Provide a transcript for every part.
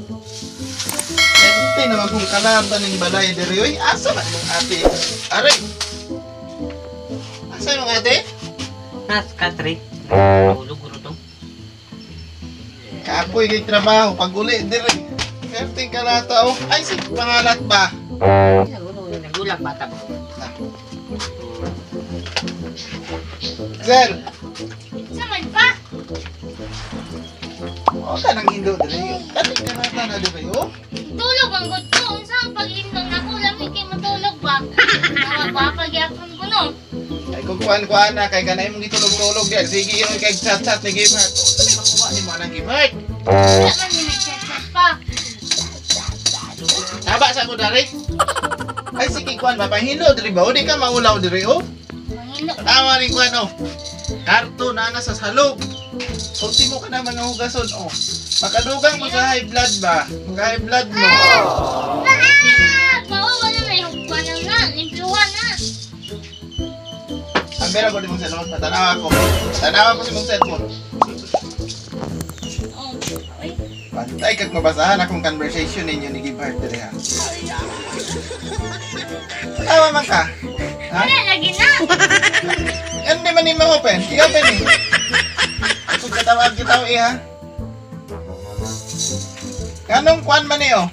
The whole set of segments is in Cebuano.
Ente naman kung kalata ning balay diri oy. Asa man imong ate? Aray. Asa imong ate? Nas katri. Tulog ro to. Kapoy kay trabaho pag uli diri. Perting kalata oh. Ay si pangalat ba? Nagulag bata ba? Na. Sir, Saman pa? o ka nang indo diri. Kating kalata na diri oh. Tulog ang good ko. Unsa ang pag-indong nako lami kay matulog ba? Mga papa gyapon ko no. Ay kung kuan-kuan na kay kanay mong gitulog-tulog diyan. Sige yung kay chat-chat ni Give Heart. Unsa may makuha nimo anang Give Heart? Wala man ni nag-chat pa. Taba sa ko dari. Ay sige kuan ba pahilo diri ba? O di ka maulaw diri oh. Mangilo. Tama rin kuan oh. Karto na na sa salog. Ultimo ka na mga hugason oh. Makadugang mo sa high blood ba? Maka high blood mo. Ah! Mao wala may hugban na, limpyuhan na. Ang bera ko di mong cellphone. Tanawa ko. Tanawa ko si mong cellphone. Oh. Ay, Pantay kag mabasahan akong conversation ninyo ni Give Heart diri ha. Tawa man ka. Ha? wala lagi na. Hindi man ni ma-open. I-open ni. Kung katawag kita eh ha. Kanong kwan man niyo?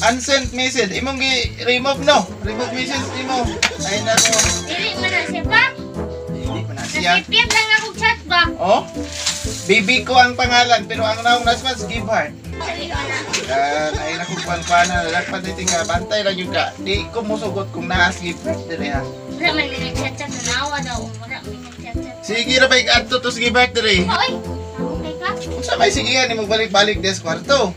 Unsent message. Imong gi-remove no? Remove message nimo. Ay nako. Dili man na siya pa. Hindi pa na siya. Nasipyat lang ako chat ba? Oh? Baby ko ang pangalan pero ang naong nasmas Give Heart. Dili man na. Ay naku kwan kwan na lalakpan dito ka bantay lang yung ka. Di ko musugot kung naas Give Heart diri ha. Wala man ni nag-chat-chat nanawa daw. Wala man nag-chat-chat. Sige ra ba adto to sa Give Heart diri. Oy, okay ka? Unsa may sigihan nimo balik-balik des kwarto?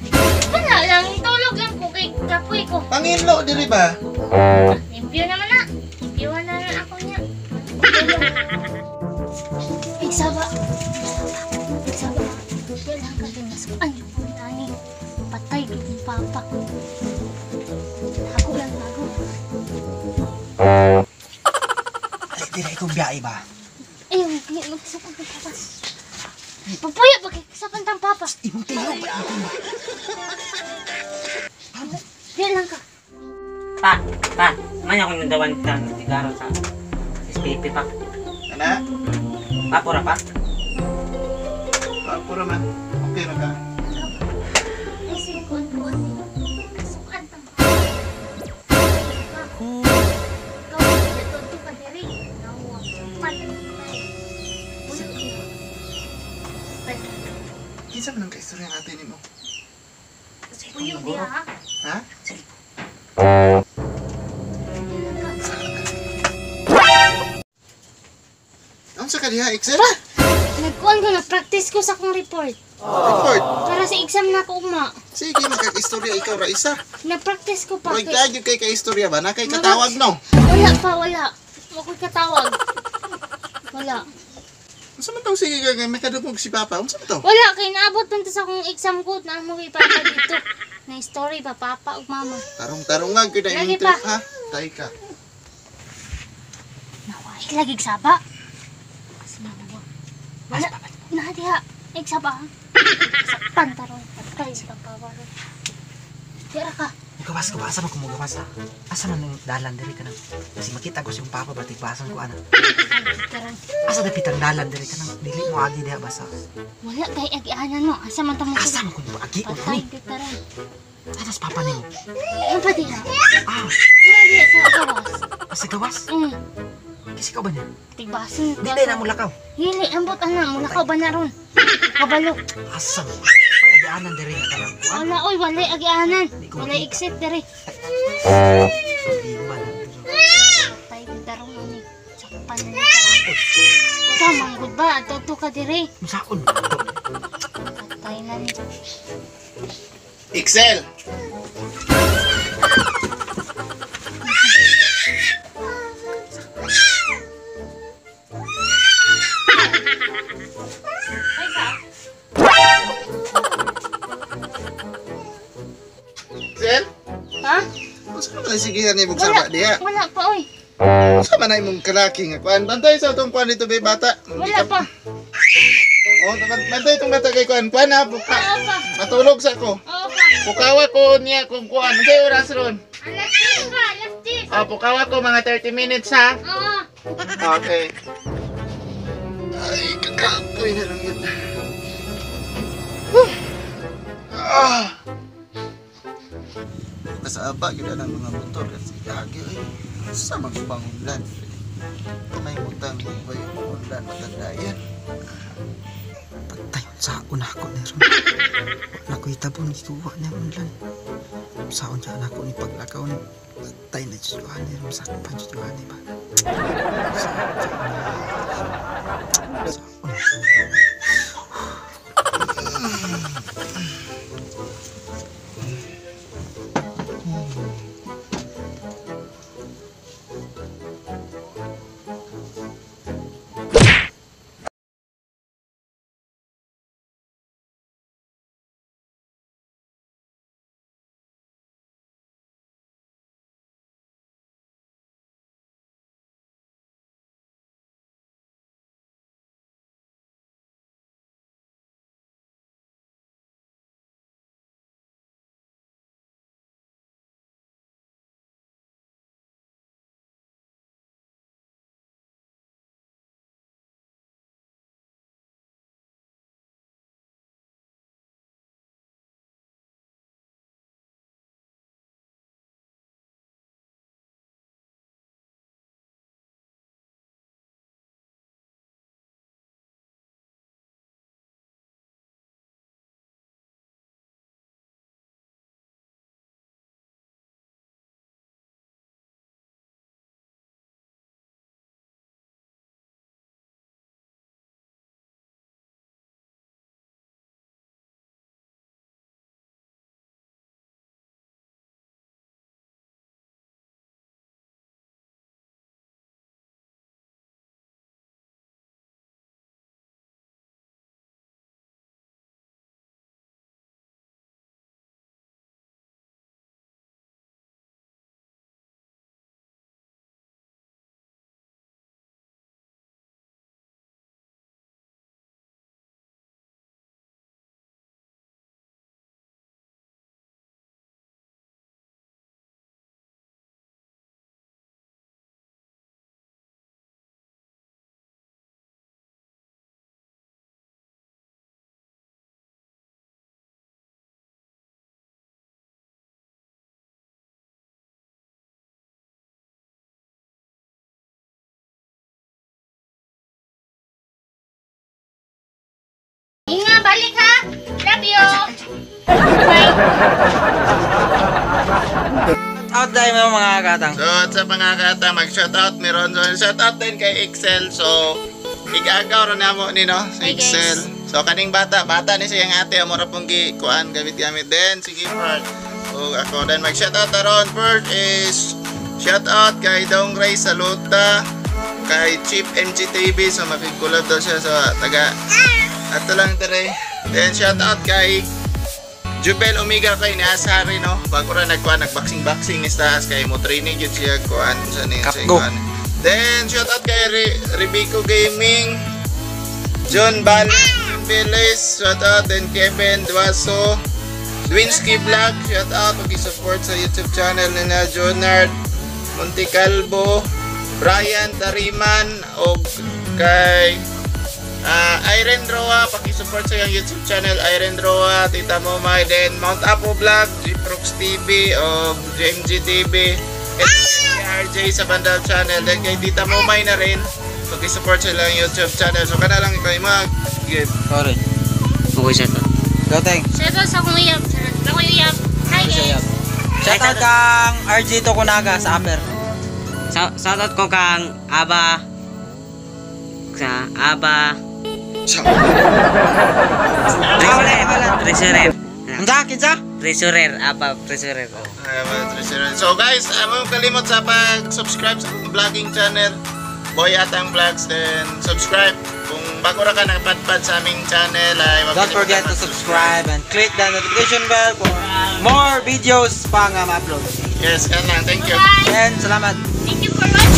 Wala lang, tulog lang ko kay kapoy ko. Panginlo diri ba? Limpyo naman na. Limpyuhan na lang ako niya. Igsaba. Igsaba. Yan lang ka din. Nasuan yung nani. Patay gid ni papa. Ako lang bago. Ay, dili ko biyahe ba? Ay, hindi. Magsapan ng papa. Papuyo ba kay sapan tang papa? Imong tiyo ba? Di lang ka. Pa, pa. Man ako nang dawan ka sigaro sa SPP pa. Ana? Papura pa. Pura man. Okay ra ka. Ay, sige, kuan kuan. Kasukan tang papa. Ikaw, dito ka diri. Nawa. Patay. Kinsa man ang kaistorya nga ate nimo? Puyo diha ha. Ha? Unsa ka diha, Excel? Nagkuan ko na practice ko sa akong report. Report. Para sa exam na ko ugma. Sige, magkag-istorya ikaw ra isa. Na-practice ko pa. Roy kay kay ka-istorya ba? Na kay katawag no? Wala pa, wala. Wa ko'y katawag. Wala. Unsa man tong sige kay may kadugog si Papa? Unsa man to? Wala kay naabot man to sa akong exam ko na mo kay papa dito. Na story pa papa ug mama. Tarong-tarongag gyud na Lagi imong pa. trip ha. Tay ka. Naway lagi saba. Kasi mama. Wala. Na diha. Ay saba. Sakpan tarong patay sa papa ron. Tira ka. Mugawas ko ba? Asa man ko mugawas ha? Asa man ang dalan diri ka nang? Kasi makita ko siyang papa ba tigbasan ko ana. Tarong. Asa dapit ang dalan diri ka nang? Dili mo agi diha basa. Wala kay agianan no. Asa man ta mo? Asa man ko mo agi o Patay ni? gyud tarong. Atas papa nimo. Ano pa diha? Ah, Ano diha sa gawas? asa gawas? Kasi ka ba niya? Tigbasan. Di dai na mo lakaw. Hili, ambot ana, mula ka ba na ron? Kabalo. Asa mo? Ay agianan diri nga kanang kuan. Wala oy, walay agianan. Di ko Walay makita. exit diri. Problema na. Patay gyud tarong ani. Sakpan na ni. Ikaw manggod ba? Ato ka diri. Unsaon? Patay na ni. Excel. Ay sa. Excel? Ha? Unsa man ang sigihan nimo Wala. saba diha? Wala pa oy. Unsa man na imong kalaki nga kuan? Bantay sa atong kuan dito be bata. Wala pa. Oh, bantay itong bata kay kuan. Kuan ha. Oo pa. Matulog sa ko. Oo pa. Pukawa ko niya kung kuan. Unsay oras ron? Alas 10 ba? Alas 10. Oh, pukawa ko mga 30 minutes ha. Oo. Okay. Ay, kakapoy na lang yun. Ah! Kasaba, yun na ng mga motor. Kasi gagi, ay. Sa magpangulan. May mutang, may unlan, matanda yan. Patay sa una ko ni ron. Wala ko itabon gikuha niya unlan. Saon siya anak ko ni paglakaw ni patay na si Johanny ron sakpan si Johanny ba. Saon. Inga, balik ha. Love you. Bye. Out tayo mga katang. So, at sa mga kata, mag-shoutout meron. So, shoutout din kay Excel. So, igagaw ron na mo ni, no? Sa Hi, guys. Excel. So, kaning bata, bata ni siyang ate, amora pong gi, kuan, gamit-gamit din. Sige, Park. So, ako din mag-shoutout aron. First is, shoutout kay Dong Ray Saluta, kay Chief MGTV. So, makikулab daw siya sa taga. Ato lang dire. Then, shoutout kay Jubel Omega kay ni Asari, no? Bago ra nagkuan, nagboxing-boxing ni Stas kay mo training jud siya kuan sa ni sa Kapgo. kuan. Then shout out kay Ribico Gaming, John Bal Bilis, shout out then Kevin Duaso, Dwinsky Vlog, shout out pag-support sa YouTube channel nila Jonard Montecalvo, Brian Tariman og kay Irene Roa, paki-support sa iyang YouTube channel Irene Roa, Tita Momay, then Mount Apo Vlog, Gprox TV o JMG TV, RJ sa Bandal channel, then kay Tita Momay na rin, paki-support sa ilang YouTube channel. So kana lang ikaw mag give. Sorry. Okay, shout out. Go teng. Shoutout sa akong uyab. Charot. Ako uyab. Hi guys. Shout out kang RJ Tokunaga sa Upper. Shout out ko kang Aba. Sa Aba. Treasurer. Unsa kinsa? Treasurer, Aba, Treasurer. Ay, mga treasurer. So guys, amo kalimot sa pag-subscribe sa akong vlogging channel, Boy Atang Vlogs, then subscribe. Kung bago ra ka nakapadpad sa aming channel, ay wag Don't forget to subscribe and click the notification bell for more videos pa nga ma-upload. Yes, yan lang. Thank you. Bye. And salamat. Thank you for watching.